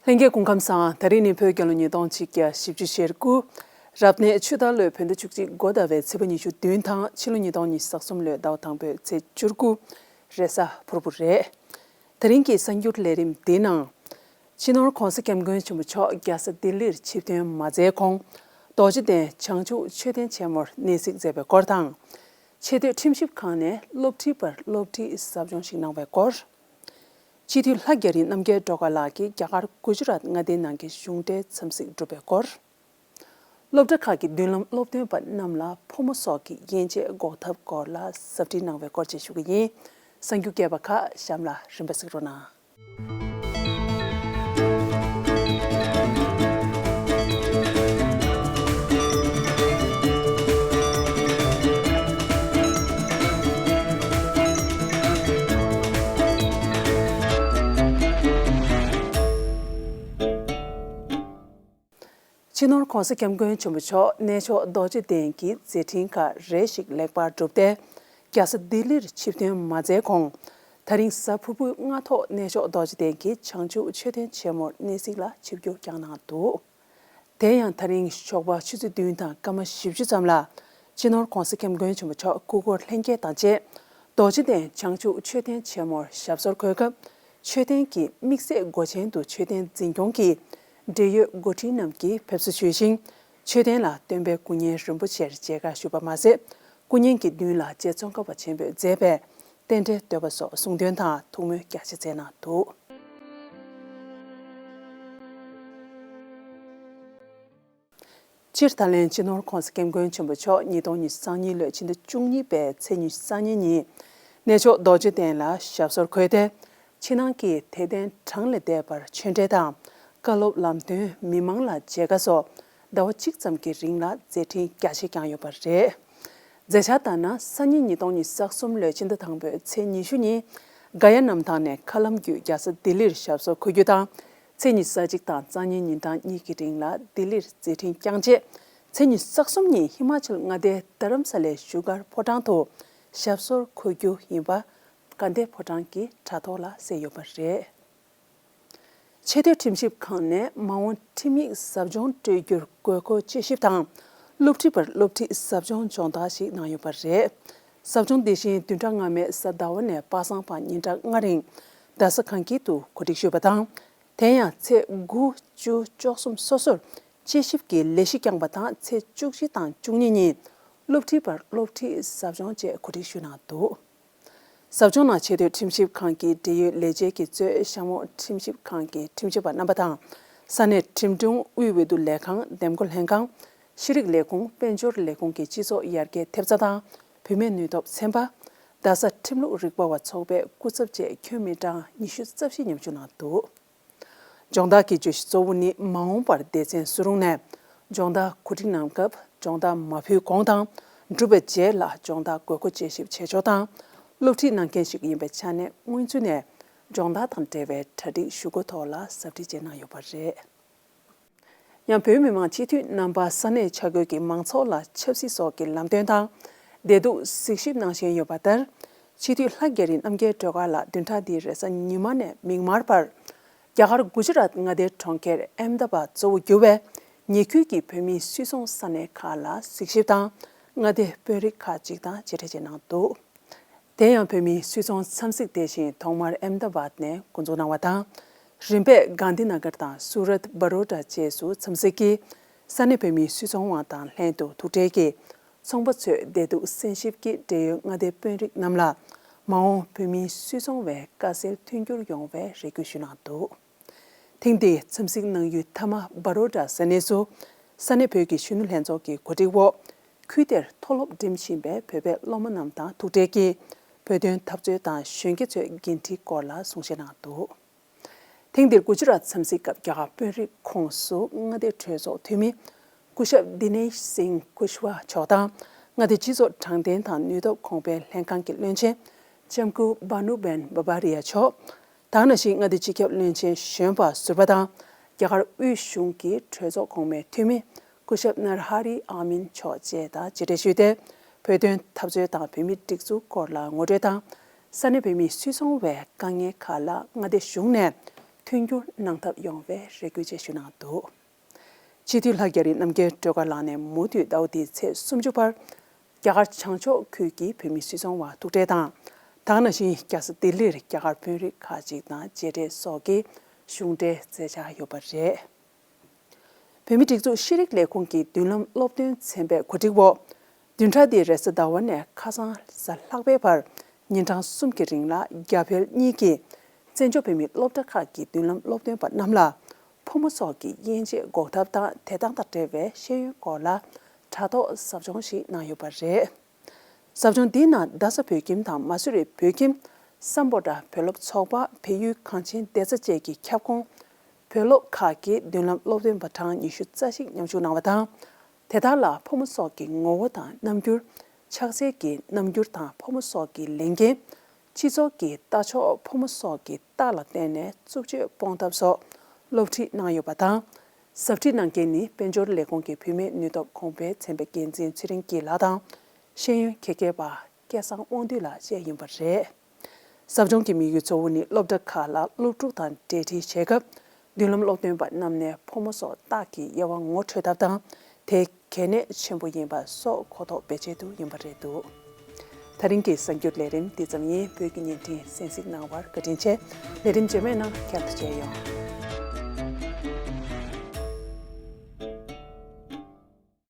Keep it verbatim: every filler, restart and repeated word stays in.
ལྷན་རྒྱས་སྐུ་ཁམས་བཟང་། ད་རིང་ནི་བོད་རྒྱལ་ལོ་ཉིས་སྟོང་ཆིག་བརྒྱ་བཞི་བཅུ་ཞེ་དགུ། རབ་གནས་ཆུ་སྟག་ལོའི་བོད་ཟླ་བཅུ་གཅིག་འགོ་ཟླ་བའི་ཚེས་པ་ཉི་ཤུ་བདུན་དང་ཕྱི་ལོ་ཉིས་སྟོང་ཉི་ཤུ་རྩ་གསུམ་ལོའི་ཟླ་བ་དང་པོའི་ཚེས་བཅུ་དགུ། རེས་གཟའ་ཕུར་བུ་རེད། ད་རིང་གི་གསར་འགྱུར་ལས་རིམ་འདིའི་ནང་། སྤྱི་ནོར་༧གོང་ས་༧སྐྱབས་མགོན་ཆེན་པོ་མཆོག་རྒྱལ་ས་ལྡི་ལིར་ཆིབས་ཐོན་མ་མཛད་གོང་། རྡོ་རྗེ་གདན་བྱང་ཆུབ་མཆོད་རྟེན་ཆེན་མོར་གནས་གཟིགས་མཛད་པའི་སྐོར་དང་། ཆེས་མཐོའི་ཁྲིམས་ཞིབ་ཁང་ནས་སློབ་ཁྲིད་པར་སློབ་ཁྲིད་ཟབ་སྦྱོང་ཞིག་གནང་བའི་སྐོར། སྤྱི་འཐུས་ལྷ་རྒྱ་རི་རྣམ་རྒྱལ་སྒྲོལ་དཀར་ལགས་ཀྱིས་རྒྱ་གར་གུ་ཇི་རཱཏ་མངའ་སྡེའི་ནང་གི་གཞུང་འབྲེལ་འཚམས་གཟིགས་གྲུབ་པའི་སྐོར། སློབ་གྲྭ་ཁག་གི་མདུན་ལམ་སློབ་སྟོན་པ་རྣམས་ལ་ཕོ་མོ་སོགས་ཀྱི་དབྱེ་འབྱེད་འགོག་ཐབས་སྐོར་ལ་ཟབ་ཁྲིད་གནང་བའི་སྐོར་བཅས་ཞུ་གི་ཡིན། གསར་འགྱུར་རྒྱས་པ་ཁག་གཤམ་ལ་རིམ་པ་གཟིགས་རོགས་གནང་། སྤྱི་ནོར་༧གོང་ས་༧སྐྱབས་མགོན་ཆེན་པོ་མཆོག་གནས་མཆོག་རྡོ་རྗེ་གདན་གྱི་མཛད་འཕྲིན་ཁག་རེ་ཞིག་ལེགས་པར་གྲུབ་སྟེ། རྒྱལ་ས་ལྡི་ལིར་ཆིབས་ཐོན་མ་མཛད་གོང་། ད་རིང་གཟའ་ཕུར་བུའི་སྔ་ཐོག་གནས་མཆོག་རྡོ་རྗེ་གདན་གྱི་བྱང་ཆུབ་མཆོད་རྟེན་ཆེན་མོར་གནས་གཟིགས་ལ་ཆིབས་བསྒྱུར་བསྐྱངས་གནང་འདུག་དེ་ཡང་ད་རིང་ཞོགས་པ་ཆུ་ཚོད་བདུན་དང་སྐར་མ་བཞི་བཅུ་ཙམ་ལ། སྤྱི་ནོར་༧གོང་ས་༧སྐྱབས་མགོན་ཆེན་པོ་མཆོག་སྐུ་འཁོར་ལྷན་རྒྱས་དང་བཅས། རྡོ་རྗེ་གདན་བྱང་ཆུབ་མཆོད་རྟེན་ཆེན་མོར་ཞབས་སོར་འཁོད་སྐབས། མཆོད་རྟེན་གྱི་དམིགས་བསལ་སྒོ་ཆེན་དུ་མཆོད་རྟེན་འཛིན་སྐྱོང་གི་འབྲེལ་ཡོད་འགོ་ཁྲིད་རྣམས་ཀྱིས་ཕེབས་བསུ་ཞུས་ཤིང་། མཆོད་རྟེན་ལ་སྟོན་པའི་སྐུ་བརྙན་རིན་པོ་ཆེར་མཇལ་ཁ་ཞུས་པ་མ་ཟད། སྐུ་བརྙན་གྱི་མདུན་ལ་རྗེ་ཙོང་ཁ་པ་ཆེན་པོས་མཛད་པའི་རྟེན་འབྲེལ་བསྟོད་པ་སོགས་གསུང་འདོན་དང་ཐུགས་སྨོན་རྒྱ་ཆེ་མཛད་གནང་འདུག་སྤྱིར་ད་ལན་སྤྱི་ནོར་༧གོང་ས་༧སྐྱབས་མགོན་ཆེན་པོ་མཆོག་ཉིས་སྟོང་ཉི་ཤུ་རྩ་གཉིས་ལོའི་ཕྱི་ཟླ་བཅུ་གཉིས་པའི་ཚེས་ཉི་ཤུ་རྩ་གཉིས་ཉིན། གནས་མཆོག་རྡོ་རྗེ་གདན་ལ་ཞབས་སོར་འཁོད་དེ། ཕྱི་ནང་གི་དད་ལྡན་གྲངས་ལས་འདས་པར་ཆོས་འབྲེལ་དང་། བཀའ་སློབ་ལམ་སྟོན། མི་མང་ལ་མཇལ་ཁ་སོགས་ཟླ་བ་གཅིག་ཙམ་གྱི་རིང་ལ་མཛད་འཕྲིན་རྒྱ་ཆེ་བསྐྱངས་ཡོད་པ་རེད། མཛད་འཆར་ལྟར་ན། སང་ཉིན་ཉིས་སྟོང་ཉི་ཤུ་རྩ་གསུམ་ལོའི་ཕྱི་ཟླ་དང་པོའི་ཚེས་ཉི་ཤུ་ཉིན། ག་ཡ་གནམ་ཐང་ནས་མཁའ་ལམ་བརྒྱུད་རྒྱལ་ས་ལྡི་ལིར་ཞབས་སོར་འཁོད་རྒྱུ་དང་། ཚེས་ཉི་ཤུ་རྩ་གཅིག་དང་རྩ་གཉིས་ཉིན་གྲངས་གཉིས་ཀྱི་རིང་ལ་ལྡི་ལིར་མཛད་འཕྲིན་བསྐྱངས་རྗེས། ཚེས་ཉི་ཤུ་རྩ་གསུམ་ཉིན་ཧི་མ་ཅལ་མངའ་སྡེའི་རྡ་རམ་ས་ལའི་བཞུགས་སྒར་ཕོ་བྲང་དུ་ཞབས་སོར་འཁོད་རྒྱུ་ཡིན་པ། དགའ་ལྡན་ཕོ་བྲང་གི་དྲ་ཐོག་ལ་གསལ་ཡོད་པ་རེད། ཆེས་མཐོའི་ཁྲིམས་ཞིབ་ཁང་ནས་མ་འོངས་ཁྲིམས་ཡིག་ཟབ་སྦྱོང་སྤྲོད་རྒྱུར་དགོས་མཁོ་དཔྱད་ཞིབ་དང་། སློབ་ཁྲིད་པར་སློབ་ཁྲིད་ཟབ་སྦྱོང་སྦྱོང་བརྡར་ཞིག་གནང་ཡོད་པ་རེད། ཟབ་སྦྱོང་འདི་བཞིན་བདུན་ཕྲག་སྔ་མའི་གཟའ་ཟླ་བ་ནས་པ་སངས་བར་ཉིན་གྲངས་ལྔ་རིང་། རྡ་ས་གངས་སྐྱིད་དུ་གོ་སྒྲིག་ཞུས་པ་དང་། དེ་ཡང་ཚེས་དགུ། བཅུ། བཅུ་གསུམ་སོ་སོར་དཔྱད་ཞིབ་ཀྱི་ལས་གཞི་བསྐྱངས་པ་དང་། ཚེས་བཅུ་བཞི་དང་བཅུ་གཉིས་ཉིན་སློབ་ཁྲིད་པར་སློབ་ཁྲིད་ཟབ་སྦྱོང་བཅས་གོ་སྒྲིག་ཞུས་གནང་འདུག་ཟབ་སྦྱོང་ནང་ཆེས་མཐོའི་ཁྲིམས་ཞིབ་ཁང་གི་འབྲེལ་ཡོད་ལས་བྱེད་ཀྱིས་གཙོས་གཤམ་འོག་ཁྲིམས་ཞིབ་ཁང་གི་ཁྲིམས་ཞིབ་པ་རྣམ་པ་དང་། ས་གནས་ཁྲིམས་དྲུང་། དབུས་འོས་བསྡུ་ལས་ཁང་། འདེམས་བསྐོ་ལྷན་ཁང་། ཤེས་རིག་ལས་ཁུངས། དཔལ་འབྱོར་ལས་ཁུངས་ཀྱི་སྤྱི་ཚོགས་ཡར་རྒྱས་ཐེབས་རྩ་དང་བུད་མེད་ནུས་སྟོབས་ཚན་པ། རྡ་ས་ཁྲིམས་ལུགས་རིག་པ་བ་ཚོགས་པའི་སྐུ་ཚབ་བཅས་ཁྱོན་མི་གྲངས་ཉི་ཤུ་རྩ་བཞི་མཉམ་ཞུགས་གནང་འདུག་སྦྱོང་བརྡར་གྱི་བརྗོད་གཞི་གཙོ་བོ་ནི། མ་འོངས་པར་སྡེ་ཚན་སུ་རུང་ནས་སྦྱོང་བརྡར་གོ་སྒྲིག་གནང་སྐབས། སྦྱོང་བརྡར་མ་ཕུལ་གོང་དང་། གྲུབ་པའི་རྗེས་ལ་སྦྱོང་བརྡར་དགོས་མཁོ་དཔྱད་ཞིབ་བྱེད་ཕྱོགས་དང་། སློབ་ཁྲིད་གནང་མཁན་ཞིག་ཡིན་པའི་ཆ་ནས། སྔོན་ཚུད་ནས་སྦྱོང་བརྡར་དང་འབྲེལ་བའི་གྲ་སྒྲིག་ཞུ་དགོས་ཐོག་ལ་ཟབ་ཁྲིད་བྱས་གནང་ཡོད་པ་རེད། ཡང་། བོད་མི་མང་སྤྱི་འཐུས་རྣམ་པ་ས་གནས་ཆ་བགོས་ཀྱི་མང་ཚོགས་ལ་ཆབ་སྲིད་སོགས་ཀྱི་ལམ་སྟོན་དང་། བདེ་སྡུག་གཟིགས་ཞིབ་གནང་བཞིན་ཡོད་པ་ལྟར། སྤྱི་འཐུས་ལྷ་རྒྱ་རི་རྣམ་རྒྱལ་སྒྲོལ་དཀར་ལགས་བདུན་ཕྲག་འདིའི་རེས་གཟའ་ཉི་མ་ནས་མིག་དམར་བར། རྒྱ་གར་གུ་ཇི་རཱཏ་མངའ་སྡེའི་གྲོང་ཁྱེར་ཨེམ་ད་བཱད་གཙོ་བོ་གྱུར་བའི་ཉེ་ཁུལ་གྱི་བོད་མིའི་སུད་ཚོང་ས་གནས་ཁག་ལ་གཟིགས་ཞིབ་དང་། མངའ་སྡེའི་དཔོན་རིགས་ཁག་ཅིག་དང་མཇལ་འཕྲད་བཅས་གནང་འདུག་དེ་ཡང་། བོད་མིའི་སུད་ཚོང་འཚམས་གཟིགས་དེ་བཞིན་ཐོག་མར་ཨེམ་ད་བཱད་ནས་འགོ་འཛུགས་གནང་བ་དང་། རིམ་པས་གྷན་དྷི་ན་གར་དང་སུ་རཏ། བ་རོ་ཌ་བཅས་སུ་འཚམས་གཟིགས་ཀྱིས། ས་གནས་བོད་མིའི་སུད་ཚོང་བ་དང་ལྷན་དུ་ཐུག་འཕྲད་ཀྱིས། ཚོང་པ་ཚོའི་བདེ་སྡུག་གསན་ཞིབ་ཀྱིས། འབྲེལ་ཡོད་མངའ་སྡེའི་དཔོན་རིགས་རྣམས་ལ། མ་འོངས་བོད་མིའི་སུད་ཚོང་བའི་དཀའ་སེལ་མཐུན་འགྱུར་ཡོང་བའི་རེ་སྐུལ་ཞུས་གནང་འདུག་ཐེངས་འདིའི་འཚམས་གཟིགས་གནང་ཡུལ་མཐའ་མ་བ་རོ་ཌ་ས་གནས་སུ། ས་གནས་བོད་ཀྱི་གཞོན་ནུ་ལྷན་ཚོགས་ཀྱི་གོ་སྒྲིག་འོག་ཁུལ་དེར་མཐོ་སློབ་འགྲིམ་བཞིན་པའི་བོད་པའི་སློབ་མ་རྣམས་དང་ཐུག་འཕྲད་ཀྱིས། བོད་དོན་འཐབ་རྩོད་དང་གཞོན་སྐྱེས་ཚོའི་འགན་འཁྲིའི་སྐོར་ལ་གསུང་བཤད་གནང་འདུག་ཐེངས་འདིར་གུ་ཇི་རཱཏ་འཚམས་གཟིགས་སྐབས། རྒྱ་གར་དཔོན་རིགས་ཁོངས་སུ་མངའ་སྡེའི་གྲོས་ཚོགས་འཐུས་མི་སྐུ་ཞབས་དི་ནེ་ཤི་སིང་ཀུ་ཤ་ཝ་མཆོག་དང་། མངའ་སྡེའི་སྤྱི་ཚོགས་དྲང་བདེན་དང་ནུས་སྟོབས་གོང་འཕེལ་ལྷན་ཁང་གི་བློན་ཆེན་ལྕམ་སྐུ་བྷ་ནུ་བྷེན་བྷ་བྷ་རི་ཡ་མཆོག་དེ་ནང་བཞིན་མངའ་སྡེའི་སྤྱི་ཁྱབ་བློན་ཆེན་གཞོན་པ་ཟུར་པ་དང་། རྒྱ་གར་དབུས་གཞུང་གི་གྲོས་ཚོགས་གོང་མའི་འཐུས་མི་སྐུ་ཞབས་ནར་ཧ་རི་ཨ་མིན་མཆོག་བཅས་དང་མཇལ་འཕྲད་ཞུས་ཏེ། བོད་དོན་འཐབ་རྩོད་དང་བོད་མིའི་སྒྲིག་འཛུགས་སྐོར་ལ་ངོ་སྤྲོད་དང་། ས་གནས་བོད་མིའི་སུད་ཚོང་བའི་དཀའ་ངལ་ཁག་ལ་མངའ་སྡེ་གཞུང་ནས་ མཐུན་འགྱུར་གནང་ཐབས་ཡོང་བའི་རེ་སྐུལ་བཅས་ཞུ་གནང་འདུག། སྤྱི་འཐུས་ལྷ་རྒྱ་རི་རྣམ་རྒྱལ་སྒྲོལ་དཀར་ལགས་ནས་མུ་མཐུད་ཟླ་བ་འདིའི་ཚེས་སུམ་ཅུ་བར་རྒྱ་གར་བྱང་ཕྱོགས་ཁུལ་གྱི་བོད་མི་སུད་ཚོང་བར་ཐུག་འཕྲད་དང་། ད་ག་ནང་བཞིན་རྒྱལ་ས་ལྡི་ལིར་རྒྱ་གར་དཔོན་རིགས་ཁག་ཅིག་དང་མཇལ་འཕྲད་སོགས་ཀྱི་གཞུང་འབྲེལ་མཛད་འཆར་ཡོད་པ་རེད། བོད་མིའི་སྒྲིག་འཛུགས་ཤེས་རིག་ལས་ཁུངས་ཀྱི་མདུན་ལམ་སློབ་སྟོན་ཚན་པས་གོ་སྒྲིག་འོག་བདུན་ཕྲག་འདིའི་རེས་གཟའ་ཟླ་བ་ནས་ཁ་སང་གཟའ་ལྷག་པའི་བར་ཉིན་གྲངས་གསུམ་གྱི་རིང་ལ་རྒྱ་བལ་གཉིས་ཀྱི་བཙན་བྱོལ་བོད་མིའི་སློབ་གྲྭ་ཁག་གི་མདུན་ལམ་སློབ་སྟོན་པ་རྣམས་ལ་ཕོ་མོ་སོགས་ཀྱི་དབྱེ་འབྱེད་འགོག་ཐབས་དང་དེ་དག་དང་འབྲེལ་བའི་ཤེས་ཡོན་སྐོར་ལ་དྲ་ཐོག་ཟབ་སྦྱོང་ཞིག་གནང་ཡོད་པ་རེད། ཟབ་སྦྱོང་འདིའི་ནང་རྡ་ས་བོད་ཁྱིམ་དང་མ་སུ་རི་བོད་ཁྱིམ། སམ་བྷོ་ཊ་བོད་སློབ་ཚོགས་པ། བལ་ཡུལ་གངས་ཅན་བདེ་རྩ་བཅས་ཀྱི་ཁྱབ་ཁོངས་བོད་སློབ་ཁག་གི་མདུན་ལམ་སློབ་སྟོན་པ་གྲངས་ཉི་ཤུ་རྩ་གཅིག་མཉམ་ཞུགས་གནང་བ་དང་། དེ་དག་ལ་ཕོ་མོ་སོགས་ཀྱི་ངོ་བོ་དང་རྣམ་འགྱུར། ཕྱག་འཚལ་གྱི་རྣམ་འགྱུར་དང་ཕོ་མོ་སོགས་ཀྱི་ལས་འགན། སྤྱི་ཚོགས་ཀྱི་ལྟ་ཕྱོགས། ཕོ་མོ་སོགས་ཀྱི་རྟགས་ལ་བརྟེན་ནས་རྩུབ་སྤྱོད་སྤོང་ཐབས་སོགས་སློབ་ཁྲིད་གནང་ཡོད་པ་དང་། ཟབ་ཁྲིད་གནང་མཁན་ནི་དཔལ་འབྱོར་ལས་ཁུངས་ཀྱི་བུད་མེད་ནུས་སྟོབས་གོང་འཕེལ་ཚན་པའི་འགན་འཛིན་ཚེ་རིང་སྐྱིད་ལགས་དང་། ཤེས་ཡོན་དགེ་རྒན་པ་སྐལ་བཟང་དབང་འདུས་ལགས་བཅས་ཡིན་པ་རེད། ཟབ་སྦྱོང་གི་དམིགས་ཡུལ་གཙོ་བོ་ནི་སློབ་གྲྭ་ཁག་ལ་སློབ་ཕྲུག་དང་འབྲེལ་འདྲིས་བྱེད་སྐབས་མདུན་ལམ་སློབ་སྟོན་པ་རྣམས་ནས་ཕོ་མོ་སོགས་རྟགས་ཀྱི་དབྱེ་བ་ངོ་འཕྲོད་ཐབས་དང་། དེ་གལ་གནད་ཆེན་པོ་ཡིན་པ་སོགས་གོ་རྟོགས་སྤེལ་ཆེད་དུ་ཡིན་པ་རེད་འདུག། ད་རིང་གི་གསར་འགྱུར་ལས་རིམ་འདི་ཙམ་ཡིན། བོད་ཀྱི་བརྙན་འཕྲིན་གསན་གཟིགས་གནང་བར་བཀའ་དྲིན་ཆེ། ལས་རིམ་རྗེས་མའི་ནང་བསྐྱར་དུ་མཇལ་ཡོང་།